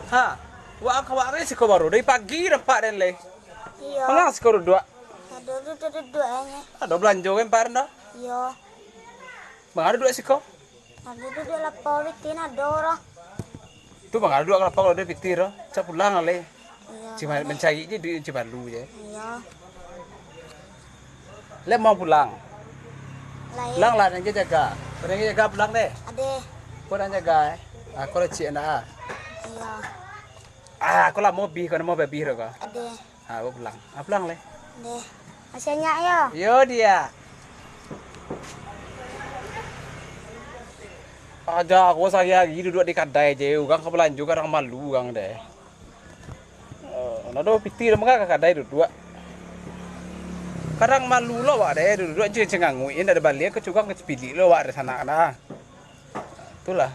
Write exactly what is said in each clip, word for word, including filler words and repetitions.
Ha, wak ang ka wak ang siko baru, dari pagi nampak den lai. Iyo. Manga siko duduak? Ado duduak-duduak aja. Ado balanjo kan, Pak, ndo? Iyo. Manga duduak siko? Ado duduak lapau, piti ado doh. Tu manga duduak lapau, ado piti doh. Cak pulang lai. Iyo. Cuma mancari je duit, cuma lu je. Iyo. Lai mau pulang? Lai. Pulang lah, nan jaga. Nan jaga pulang deh. Ade. Ko nan jaga, eh? Aku lah cik anak, ah. Iyo. Ah, aku lah mau bih, kau nak mau babih dah kau. Ade. Ah, aku pulang. Ah, pulang lai. Deh. Masih banyak yo. Yo dia. Aja aku sahari-hari duduak di kadai je, urang ka balanjo kadang malu urang deh. Eh, nado piti dah manga ka kadai duduak. Kadang malu lo awak deh, duduak je cenganguik, indak ada baliak, ka cugang ka cipilik lo awak deh sanak dah. Itulah.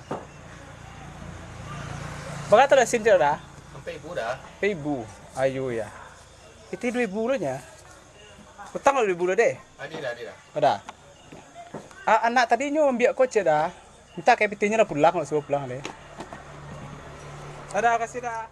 Barapo lah sin cak dah? Ampek ribu dah. Ampek ribu. Ayo ya. Piti duo ribu lo nya. Utang lo duo ribu lo deh. Ado dah, ado dah. Ado. Ah, anak tadi nyo ambiak ko cek dah. Minta ka pitinyo lah pulang, lah suruh pulang deh. Ado, kasih dah.